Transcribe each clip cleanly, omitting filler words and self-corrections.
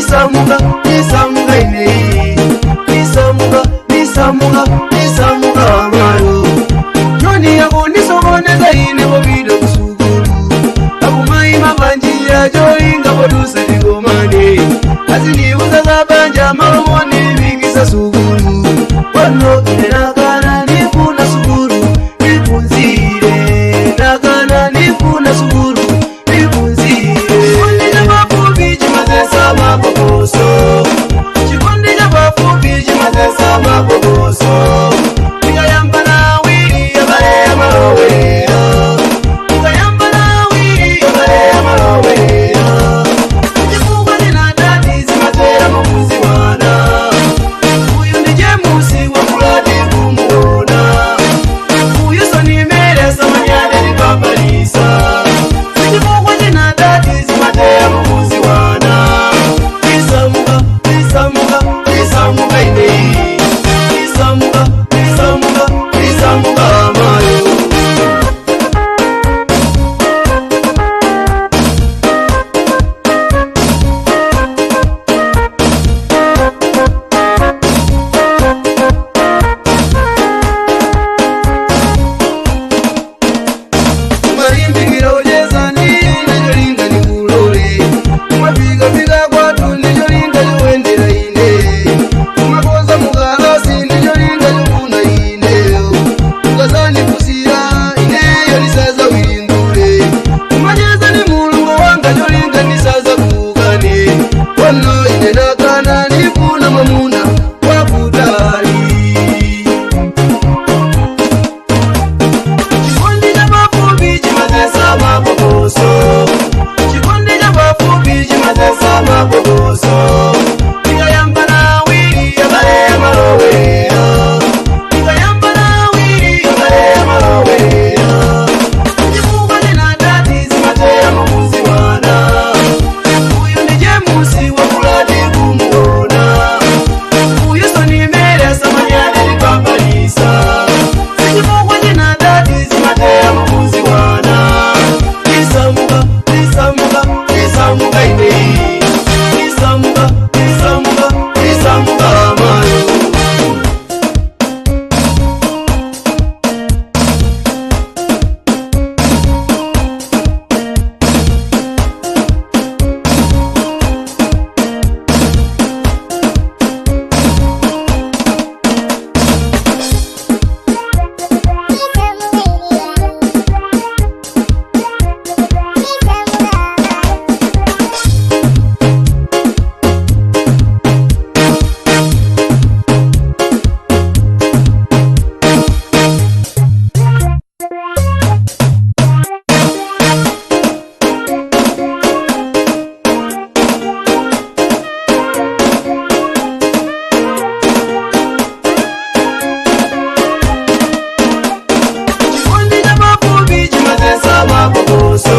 Nisamuka, nisamuka ine. Nisamuka, nisamuka, nisamuka amayo. Joni yako nisokoneza ine popita kusukulu. Akumayima panjira cholinga podusa tikomane. Azindiuza za banja malomoni bikisa sukulu. Wano ine nakana nifuna sukulu nipunzire. Nakana nifuna sukulu nipunzire. Chikondi cha pafupi chimazesa mabokoso. Chikondi cha pafupi chimazesa mabokoso. Tikayamba nawiri abale amalowera. Tikayamba nawiri abale amalowera. Chifukwa chinadati zimatera mukuzi wana. Uyu ndi Jemusi wakulati kumuona. Uyu sonimere samanyade ndipapalisa. Chifukwa chinadati zimatera mukuzi wana. Isamuka, isamuka, isamuka ine. Isamuka, isamuka, isamuka amayo. Marimbikira ujeza ndicholinga nikulole. Kumapikapika kwathu ndicholinga chowendera ine. Kumakoza mukalasi ndicholinga chofuna ineyo. Ukazandikusira ineyo ndisaza wilingule. Kumacheza ni mulungu wanga cholinga ndisaza kukane. Wano ine nakana ndifuna mwamuna wakutali. Chikondi cha pafupi chimazesa mabokoso. Chikondi cha pafupi chimazesa mabokoso. Tikayamba nawiri abale amalowera. Tikayamba nawiri abale amalowera. Chifukwa chinadati zimatera mukuzi wana. Uyu ndi Jemusi wakulati kumuona. Uyu sonimere samanyade ndipapalisa. Chifukwa chinadati zimatera mukuzi wana. Isamuka, isamuka, isamuka ine. Isamuka, isamuka, isamuka amayo. Chikondi cha pafupi chimazesa mabokoso.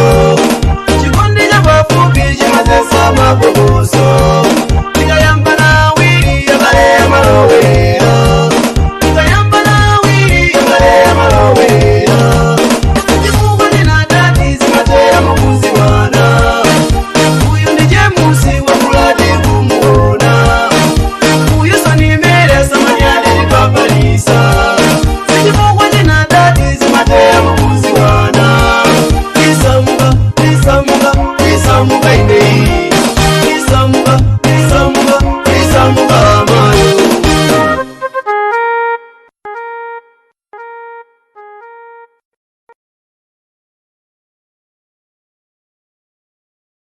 Chikondi cha pafupi chimazesa mabokoso. Tikayamba nawiri abale amalowera. Tikayamba nawiri abale amalowera. Chifukwa chinadati zimatera mukuzi wana. Uyu ndi Jemusi wakulati kumuona. Uyu sonimere samanyade ndipapalisa. Chifukwa chinadati zimatera mukuzi wana. Isamuka, isamuka, isamuka ine. Isamuka,